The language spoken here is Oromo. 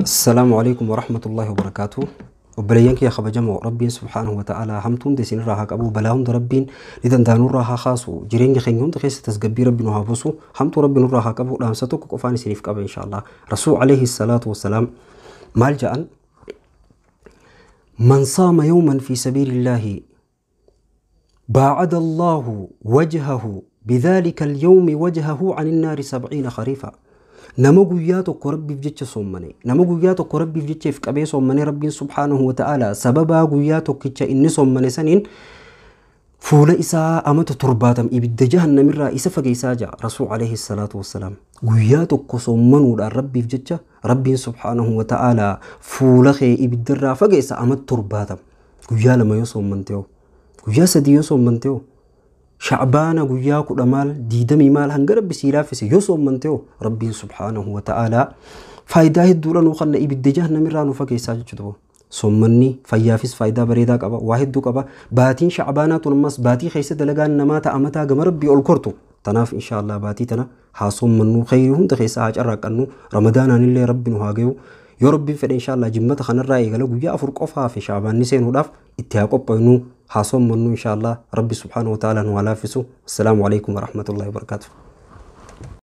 السلام عليكم ورحمة الله وبركاته. Obboleeyyan kiyya kabajamoo, Rabbiin subhaanahu wa ta'aalaa hamtuu hunda isinirraa haa qabu, balaa hunda Rabbiin ni danda'anurraa haa kaasu, jireenya keenya hunda keessa tasgabbii Rabbi nu haa buusu, hamtuu Rabbi nurraa haa qabu. Dhaamsa tokko qofaan isiniif qaba inshaallah. Rasuul alayhi salaatu wassalaam maal ja'an? من صام يوما في سبيل الله باعد الله وجهه بذلك اليوم وجهه عن النار 70 خريفا. Nama guyyaa tokko Rabbiif jecha soommane, nama guyyaa tokko Rabbiif jecha if qabee soommane, Rabbiin subhaanahu wa ta'ala sababaa guyyaa tokkicha inni soommane saniin fuula isaa amata 70 ibidda jahannamirraa isa fageessaa ja'a Rasuul alayhi salaatu wassalaam. Guyyaa tokko soommanuudhaan Rabbiif jecha Rabbiin subhaanahu wa ta'ala fuula kee ibiddarraa fageessa amata 70. Guyyaa 2 yoo soommante hoo? Guyyaa 3 yoo soommante hoo? Shacbaana guyyaa 10 maal, 20 maal, hanga Rabbi sii laaffise yoo soommante hoo? Rabbiin subhaanahu wa ta'ala faayidaa hedduudha nuu kanna, ibidda jahannamirraa nu fageessaa jechuudha. Soommanni fayyaafis faayidaa bareedaa qaba, waa hedduu qaba. Baatiin Shacbaanaa tun ammas baatii keessa dalagaan namaa ta'a gama Rabbii ol kortu. Tanaaf inshaallah baatii tana haa soommannuu, khayrii hunda keessa haa carraaqqannu, Ramadaanaan illee Rabbi nu haa gayu. Yoo Rabbiin fedhe inshaallah jimmata kanarraa eegala guyyaa 4 qofaa fi Shacbaanni seenuudhaaf itti haa qophaa'inu, haa soomannu inshaallah. Rabbi subhaanahu wa ta'ala nu haa laaffisu. Assalaamu alaikum warahmatullahi wabarakaatuh.